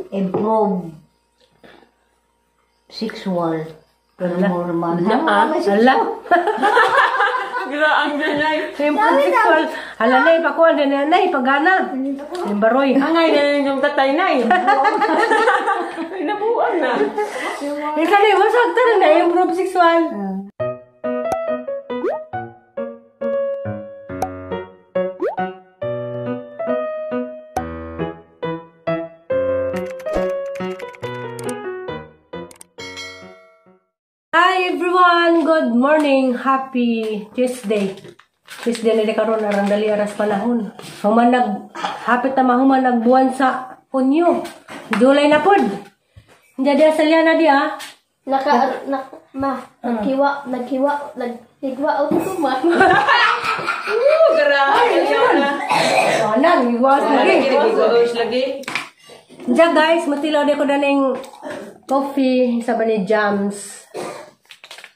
Improve sexual. Performance. Ala. Ala. Graang ganay. Improve sexual. Hala na, ipakuha na na, ipagana. Yung baroy. Angay na yung tatay na eh. Ay, nabuang na. Isa na, wasag tara na, improve sexual. Hi everyone! Good morning! Happy Tuesday! Tuesday na di karon arang dali aras panahon. Human nag hapit na mahuman nag buwan sa Hunyo. July na pod. Hindi di asalya na di ah. Naka, nak, ma, naghiwa, naghiwa, naghigwa ako ma. Grabe. Wala, naghiwa lagi. Lagi. Lagi. Diyan guys, matilaw di ko na ning coffee sa bani jams.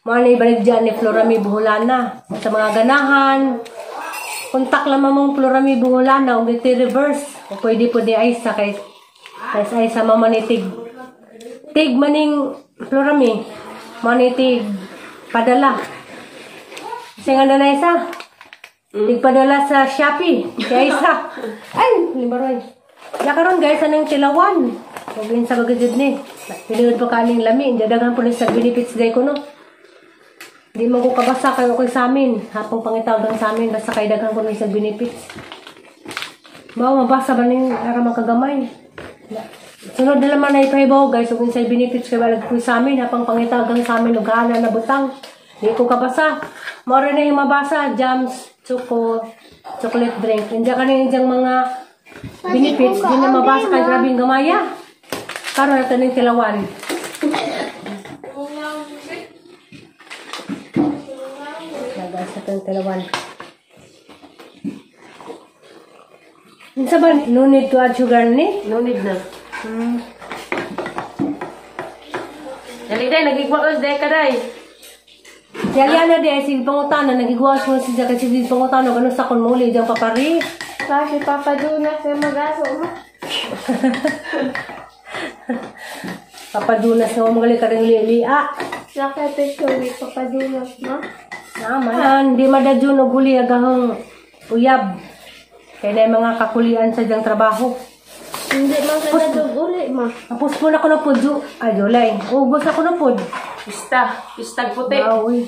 Mga na ibalik dyan ni Florami Buholana. Sa mga ganahan, kontak lamang mong Florami Buholana o giti reverse. O pwede po di Aisa kay Aisa mamanitig. Tig maning Florami, manitig padala. Kasi nga na Aisa. Tig padala sa Shopee. Kay Aisa. Ay, limaroy. Ya karon guys, anong tilawan? Huwag yun sa bagajud ni. Piniod pa kaning lami. Dadagan po na sa benefits day ko no. Di man ko kabasa kayo ko'y sa amin. Hapong pangitawag sa amin. Basta kay daghan ko na sa benefits. Bawa mabasa ba ning ara makagamay. Sunod na naman na ipahibaw guys. Ug sa benefits kay balag ko sa amin. Hapong pangitawag sa amin. Ugana na butang. Di ko kabasa. Mora na yung mabasa. Jams, choco, chocolate drink. Hindi ka na yung mga benefits. Di na mabasa kay grabing gamaya. Karon na ito ng tilawan. Sa itong tilawan. Minsan ba, no need to add sugar ni? No need na. Dali day, nagigwaos day ka day. Si Aliana day, si Pangutana, nagigwaos mo siya kasi si Pangutana, ganun sa kon muli, diyang papari. Kasi Papa Dunas na mag-aso mo. Papa Dunas na magaling ka rin lilia. Naka-picture with Papa Dunas, ma? Naman, hindi madadyon og huli agahong uyab. Kaya na yung mga kakulian sa diyang trabaho. Hindi man ka nadog uli, ma. Napuspon ako na po, ay, July. Ugos ako na po. Pista. Pistag puti. Wow, uy.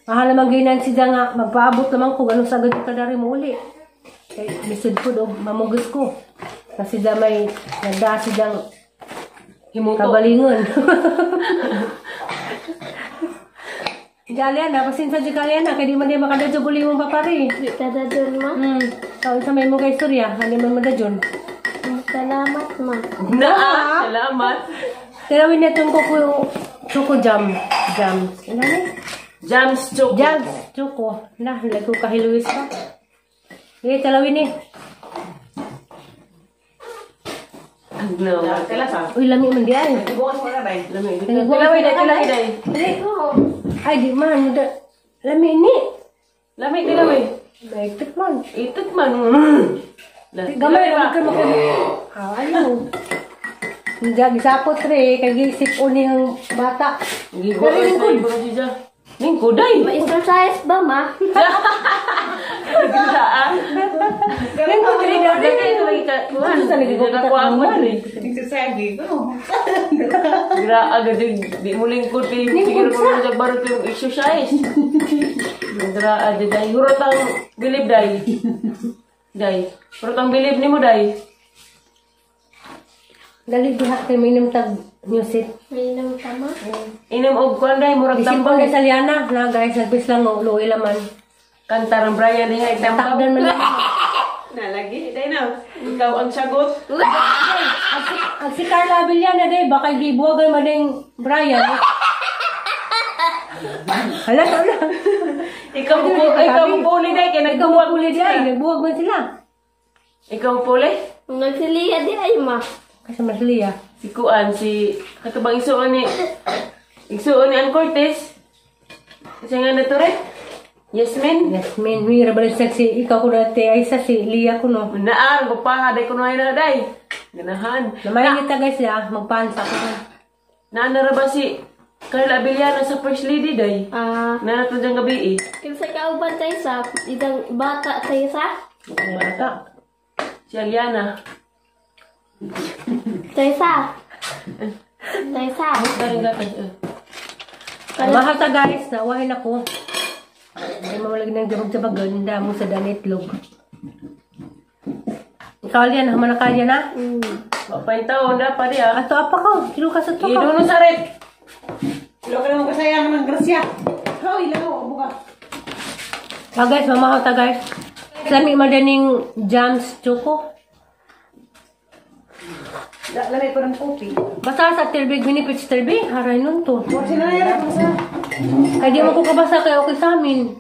Mahal naman ginan si dyan nga. Magpaabot naman ko. Ganun sa agad ka dari mo uli. Kaya misud po, do, mamugos ko. Kasi dyan may nagdaa si dyan himuto. Kabalingon. Jalian na, pasinsa di kalian na, kaya di man di makadadyo guli mong papari. Di ka dadyon, ma. Taon sa may mo kay Surya, hindi man madadyon. Salamat, ma. Na, salamat. Tinawin niya itong kuko, choco jam. Jams. Ano ni? Jams choco. Jams choco. Na, lagi ko kahiluwis pa. Hindi, talawin eh. No. Uy, lami man di ay. Lami. Tilawin day, tilawin day. Ay, di man. Lami ni. Lami, tilawin. Maitit man. Itit man. Gamay, huwag ka makuha. Ah, ano? Hindi, gisapot re. Kaya gisip o niyang bata. Lingkod. Lingkod ay. Ma-exercise ba, ma? Gisaan. Lingkod rin. Lagi ka. Nagkuha mo rin. Gra agad di mo lingkod. Siguro mo nang barot yung exercise. Gra agad day. Hurot ang bilib day. Day. Hurot ang bilib ni mo day. Dali diha kay minom tag music. Minom ka ma? Inom og kuan day murag tambaw. Isip Sa Liana na guys, nagbis lang og luoy laman. Kanta ng Brian diha tambaw. Takdan man. Nalagi day na. Ikaw ang sagot. Ang si Carla Abellana day baka gibuwagan man ding Brian. Hala hala. Ikaw mo puli day kay nagbuwag uli day, nagbuwag man sila. Ikaw mo puli? Nagsiliya di ay ma. Kasi masliya. Si Kuan, si katubang isuon ni Ann Cortez. Kasi nga na to re. Yasmin. Yasmin, mira ba si ikaw ko na te Aisa si Lia ko no. Naan, gupaha, day kuno ay na day. Ganahan. Namayin kita guys ya, magpansa ko. Naan na ra ba si Carla Abellana sa First Lady day? Ah, Nana to diyang gabi eh. kinsa kauban tayo sa idang bata tayo sa Bata. Si Aliana. tayo sa tayo sa Daring gatas. Eh. Mahal ta guys, nawahin ako. Hindi mo lagi ng jabag-jabag, hindi mo sa danitlog. Ikaw Lian, humanakal yan na. Wapay taon na pa diya. Ato apa ko, kilo ka sa to ka. Iduno sa red. Ilo ka naman kasayang ng grasya. Hoy, ilaw, buka. Ah guys, mamahal ta guys. Lami madaning jams choco. Lamay ko ng kopi. Basta sa tilbig, binipits tilbig, haray nun to. Kung sino na yun, basta. Kaya di mo ko kabasa kay okay sa amin.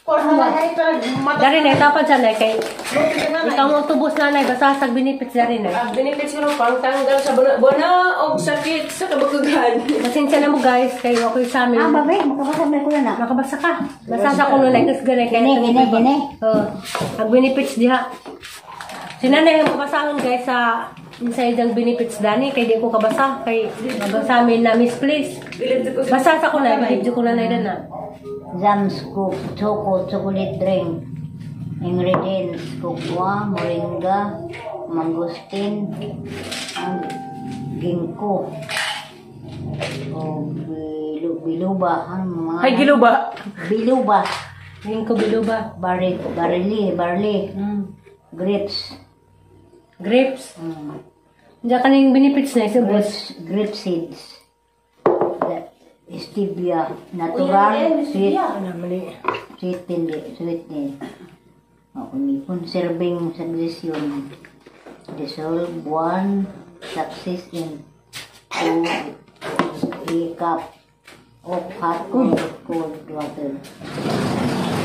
Kung sino na ito, mata. Dari na, itapan siya na kay Lupi ka na. ikaw mo tubos nanay, basta sa binipits dari na. Ang benefits ko pang tanggal sa bona og sakit sa kabukugan. Pasensya na mo guys, kay okay sa amin. Ah, babe, makabasa may ko na. Nakabasa ka. Basta sa kuno na ikas ganay kay. Gini, gini, gini. Oh, ang benefits diha. Si nanay ang kabasahon guys sa inside ang benefits dani kay di ko kabasa kay mabasa amin na misplace. Bilib ko sa Basta sa ko na bilib ko nanay na. Jams cook, choco, chocolate drink. Ingredients, cocoa, moringa, mangosteen, ang ginkgo, o biluba, ang mga... Hay giluba. Biluba, Yung ko biluba. barley, barley, barley, grapes, Grapes. Diyan kaning benefits na isa boss. grapes, grape seeds, stevia, natural, sweet, Ano mali. sweet hindi, sweet ni. O, conserving suggestion. Dissolve one success in two a cup of hot or cold water.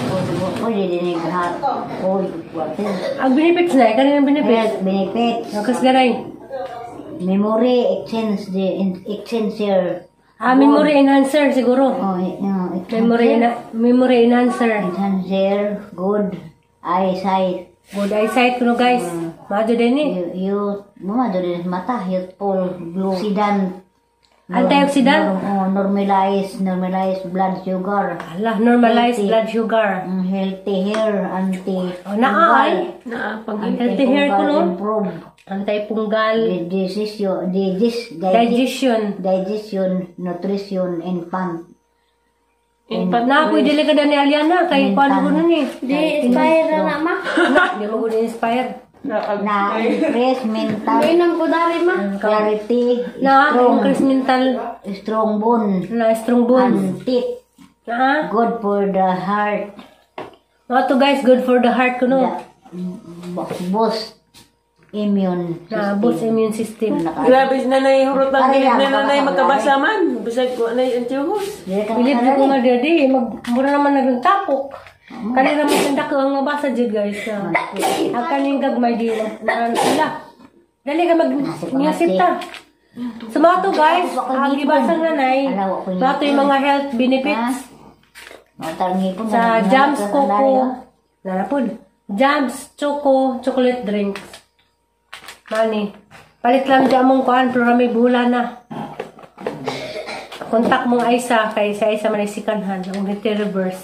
Cold water, pwede din yung hot, cold water. Ang benefits na kaning benefits. Health benefits. Ang ganay. Memory exchange, the exchanger. Ah, memory enhancer siguro. Oh, yeah, Memory enhancer. Enhancer, good eyesight. Good eyesight kuno guys. Majo din ni. You, mama, doon din mata, youthful, blue, oxidant. Antioxidant? Oh, normalize, normalize blood sugar. Ala, normalize Healthy. blood sugar. Healthy hair, anti. Oh, naa ay. Naa pang Healthy hair ko no. Improve. Anti-fungal. Digestion, digest, digest, Digestion. digestion, nutrition, infant. Infant. Na, pwede dili ka na ni Aliana. Kay paano ko nun eh. Di inspire na na ma. Di mo ko inspire. Na increase mental Mainom ko dari ma. clarity, Na, strong, increase mental. strong bone, Na, strong bones. and teeth, Na, good for the heart. mga to guys, good for the heart ko no. Boost immune Na, boost immune system. Grabe si nanay hurot ang Pare bilib lang, na nanay makabasa makabasa man. Bisag ko nay ang tiyuhos. Bilib ko nga dadi, mag, mura naman nagtapok. Kanina mo tinda ko ang mabasa jud guys. Na, ang kaning gagmay di maran sila. Dali ka mag music ta. So mga to guys, ang gibasang nanay, mga to yung mga health benefits sa Jams Coco, nanapod, Jams Choco Chocolate Drinks. Mani, palit lang di among kuan, pero may bula na. Kontak mong Aisa, kay sa Aisa man ay sikanhan, ang reverse.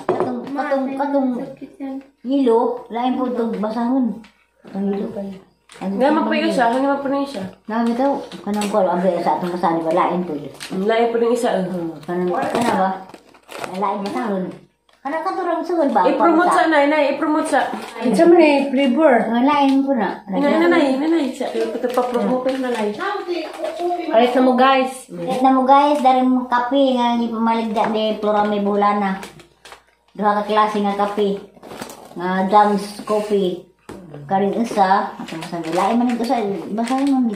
Katong katong katong hilo, lain po itong basahon. Katong hilo. Nga magpayo siya, nga magpayo siya. Nami to, kanang ko, ang sa atong basahan, di ba? Lain po yun. Lain po rin isa. Eh. Kanang, kana ba? Lain basahon. Kanang katurang sugod ba? I-promote sa nay, nay, i-promote sa. Unsa man ay flavor? Lain po na. Nay, nanay, nanay, sa pa-promote nanay. Palit na mo guys. Kahit na mo guys, dari mo kape nga gipumaligda ni Florame Bulana. Duha ka klase nga kape. Nga Jams Coffee. Karing isa, ato masabi, lain man ito sa, basahin mo ni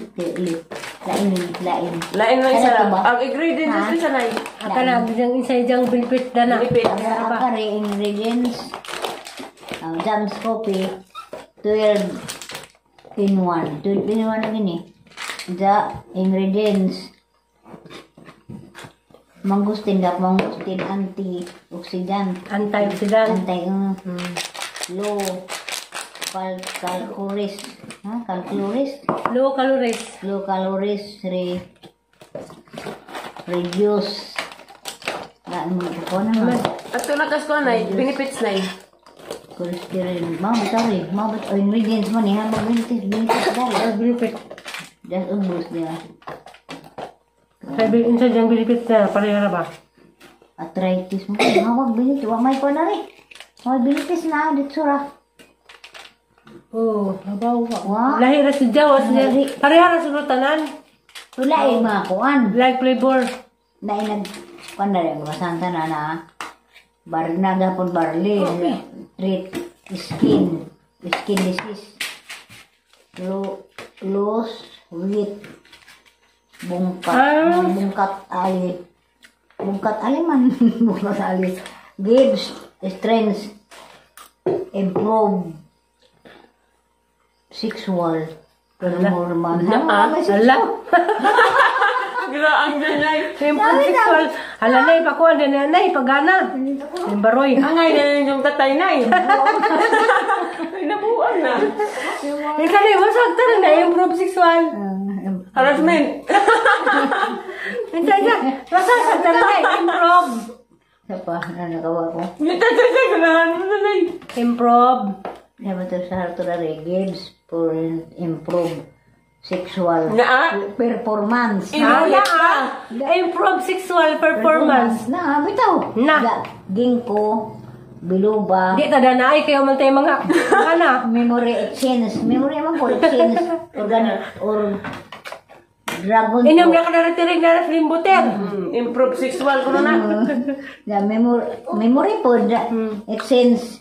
lain, lain. Lain lang isa. Ano to ba? Ang ingredients sa nay. Aka na diyang inside diyang benefit na na. Benefit. Ang kare ingredients, Jams Coffee, 12 in 1. 12 in 1 na gini. The ingredients, Mangustin da mangustin antioxidant. Antioxidant. Anti low calories. Ha? Calories? Low calories. Low calories reduce. Na mo ko na man. Ato na kas ko nay, benefits nay. Cholesterol. Mao sorry, mao ba ingredients mo ni ha benefits benefits dali. Benefit. Das ubos niya. Sabi, insa diyang benefits na, pareha na ba? Arthritis mo. Hawag benefits, wa may ko na rin. May benefits na dito ra. Oo, habaw. Wa. Lahi ra si Jawa, siya. Pareha ra sa tanan. Wala eh mga kuan. Like flavor. Na inag kuan na rin masanta na na. Bar nagapon barley. Treat skin skin disease. Low loss weight. Bungkat Ah. Bungkat ali. Bungkat ali man. Bungkat ali. Gives strength. Improve sexual performance. Ala. Ala. Graang nay. Improve sexual. Ala na, ipakuha din na na, ipagana. Yung baroy. Angay na yung tatay nay. Ay, nabuang na. Insa na, wasag tanan na, improve sexual. Harassment. Insa, insa. Wasag tanan na, improve. Sa pa, ano nagawa ko? Yung tatay nay, ganahan mo na nay. Improve. Dapat ito sa harto na rin, gives for improve sexual Naa. performance. Inulit pa. Improve sexual performance. Na, bitaw. Na. Ginkgo, biloba, Di ta na ay kayo man tayo mga ana. memory exchange. Memory man ko, exchange. Organic, or dragon Inom na ka na retiring na limbuter. Improve sexual ko na na. Na, memory po, exchange.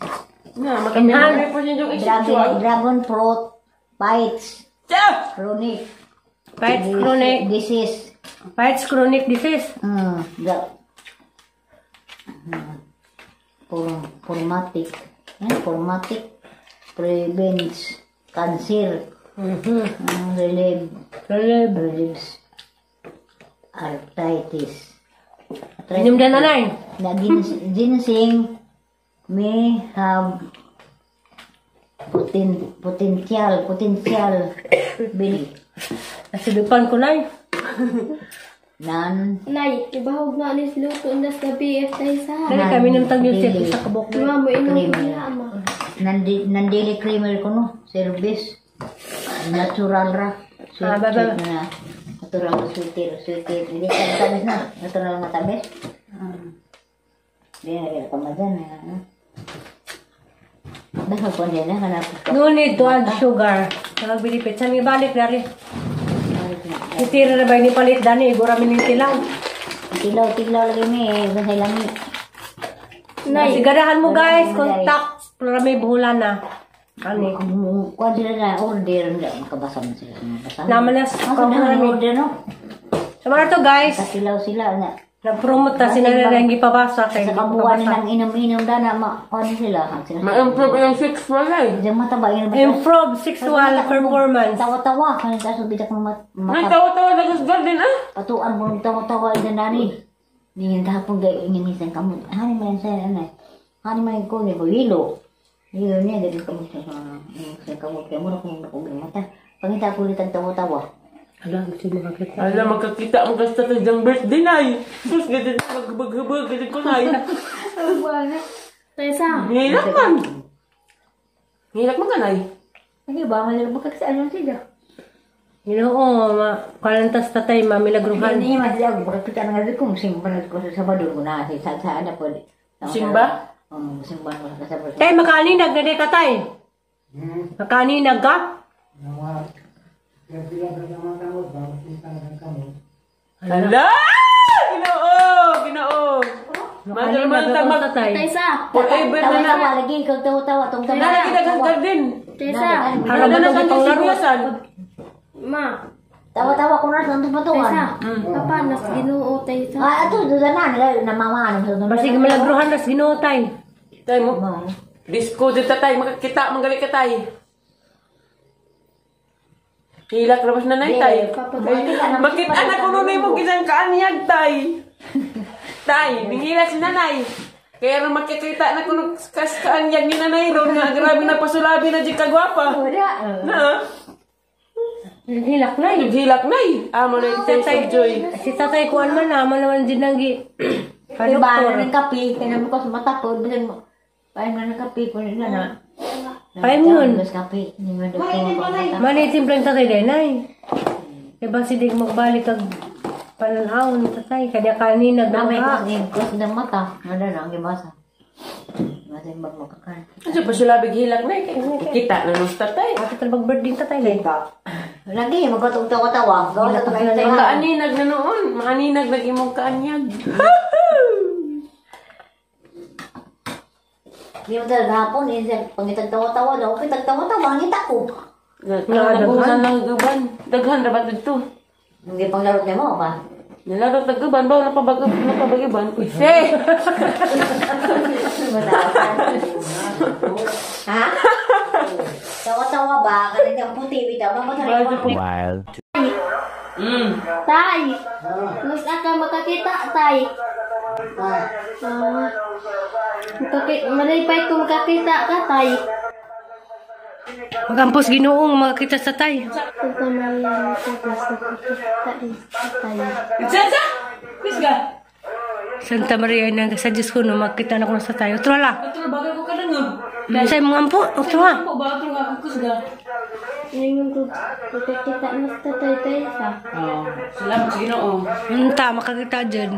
Na, makamemori po siya yung sexual. Dragon fruit, bites, Tiya! chronic. Fights chronic, Disease. fights chronic disease. Formatic. Formatic prevents cancer. Relieve, Relieve. Relieves arthritis. Inom na nanay. Na ginseng may have potential bili. Nasidupan ko nay. Nan Nay, ibahog na anis luto na sa BF tayo sa. Dali kami nang tag music sa kabok. Mama, inom ko Creamer. na ama. Nandili creamer ko no, service. Natural ra. Sweet, Ah, baba. sweet na. Natural na sweeter, sweeter. Hindi ka tamis na. Natural na tamis. Hindi na ka madyan. Dahil ko din na hanap ko. No need to add sugar. Nang bilipit. Saan ibalik dari? Itira na ba ni palit dani? Igura mi ning tilaw. Tilaw, tilaw lagi mi. Basta lami. Nay, Sigarahan mo guys, contact Florami Buholana. Ani. Kuha sila na order. Makabasa man sila. Makabasa. Naman na Masa na Florami. order no? Sa mga to guys, Katilaw sila na. nag-promote ta sila na ang gipabasa kay Sa kabuuan nilang inom-inom da na makuha sila. Ma-improve yung sexual ay. Diyan mataba yun. Improve sexual performance. Tawa-tawa. Kanin kaso bidak ng May mata. tawa-tawa na sa garden ah. Patuan mo tawa-tawa dyan nani. Ningin kahapon gay ingin isang kamot. Hani man sa ano. Hani man ko ni hilo. Hilo niya dili kamot sa sa kamot kay mura kong nakuging mata. Pangita ko ulit ang tawa-tawa. Ala, gusto mo makakita. Ala, magkakita mo kasi tatay diyang birthday nay. Sus, ganyan magbag-hubag, ganyan ko nay. tayo sa. Ngilak man. Ngilak man ka nay. Hindi ba man magkaksa ano sila. Ginoo, ma kalantas tatay ma milagruhan. Hindi man sila magkakita ng gabi kung simba na ko sa Sabado ko na sa sa ano po. Simba? Simba ko sa Sabado. Tay makaaninag na di ka tay. Makaaninag ka? Ala! Ginoo! Ginoo! Madal man Makaaninag tag ka tatay. Tayo sa. Forever na na. Tawa-tawa lagi ikaw tawa-tawa tong tawa. Nalagi na sa garden. Tayo sa. Harap Wala na ba sa itong laro? siguyasan. Ma, Tawa-tawa ko na sa tayo patuan. sa. Papa, nas Ginoo tayo sa. Ah, ato doon na nila namama ano sa Basig milagruhan nas Ginoo tay. Tay mo. Disco dito tatay, makakita, manggali ka tay. Hilak labas na nay tay. Bakit anak ko nunay mo ginang kaanyag tay? Tay, ningila si nanay. Kaya ron makikita na kuno kas kaanyag ni nanay ron nga grabe na pasulabi na di kagwapa. Wala. Na, Hilak na eh. naghilak nay. Amo na yung taste of joy. Si tatay kuan man na, man naman din nang gi. Pero ba Padoktor. ng kape, kaya naman ko sa mata ko, bisan mo. Paano man ng kape, kunin na na. Paano yun? Mas kape. Hindi man daw ko mata. Mani simpleng tatay din ay. Diba si Dig magbalik kag pananaw ni tatay kanya kanina Namay nagdamha. ko ng kus ng mata. Ano na ang gibasa. Basa yung magmakakan. Ano pasulabi gihilak nay? Kita na nung tatay. Ate talbag birthday tatay day. Lagi, magkatog tawa-tawa. Gawa sa tayo tayo. Makaaninag na noon. Maaninag nag imong kaanyag. Hindi mo talaga hapon. Eh, pangitag tawa-tawa daw. Okay, tagtawa-tawa. Ngita ko. Nagbuhusan lang guban. Daghan ra ba dito? Hindi pang laro na mo ba? Nilaro tag-guban ba napabaguban. Uy, se. Ha? Tawa-tawa ba? Kanina ang puti. Bitaw. Mamatay mo. While Tay! Mas aka makakita, tay. Ah, malipay ko makakita ka, tay. Magampos Ginoong makakita sa tay. Santa Maria, sa Diyos, nakakita rin sa tay. Sa. Kusga. Santa Maria nang sa Diyos ko no makita na ko sa tay. Otro la. Atro bagay ko kadangog. Sa imong ampo, otro ha. Ampo ba atro nga kusga. Ngayon ko, makakita na sa tatay, tay, sa. Oh, salamat sa Ginoo. Unta makakita dyan.